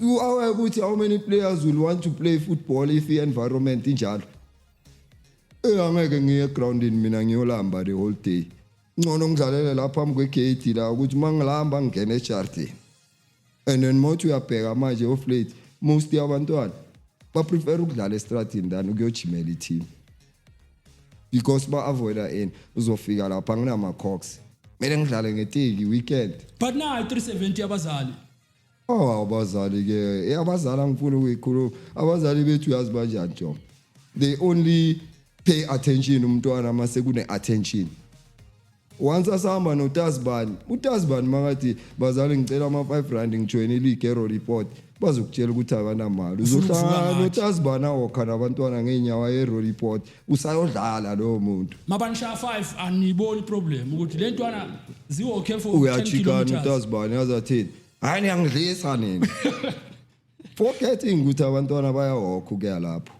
You aware ukuthi how many players will want to play football if i-environment injalo? Angeke ngiye egroundini mina ngiyolamba the whole day. Ngcono ngidlalele lapha phambi kwegate la, ukuthi uma ngilamba ngingene ejardini. And then mothi uyabheka manje, off late most yabantwana baprefer ukudlala estradini than ukuyojimela i-team, because ba-avoida ini? Uzofika lapha nginama-cox, kumele ngidlale ngeteki weekend. But nayo 370 yabazali. Oh, abazali ke, abazali angifuni ukuyikhuluma. Abazali bethu, uyazi banjani, John? They only pay attention umntwana mase kune attention. Once asahamba notazibani, utazibani makathi, "Bazali, ngicela ama-5 rand ngijoyine ileague eRoodepoort," bazokutshela ukuthi abanamali. Ufuna ukuvuka Uzohlangana ngathi. notazibani awokha nabantwana ngey'nyawo eRoodepoort, usayodlala lowo muntu. Mabanishaya 5, aniyiboni problem ukuthi le ntwana ziwokhe for 10 Uyachikana. kilometers? Utazibani azathini? "Hayi, niyangidlisa nina," forgetting ukuthi abantwana bayawokha ukuya lapho.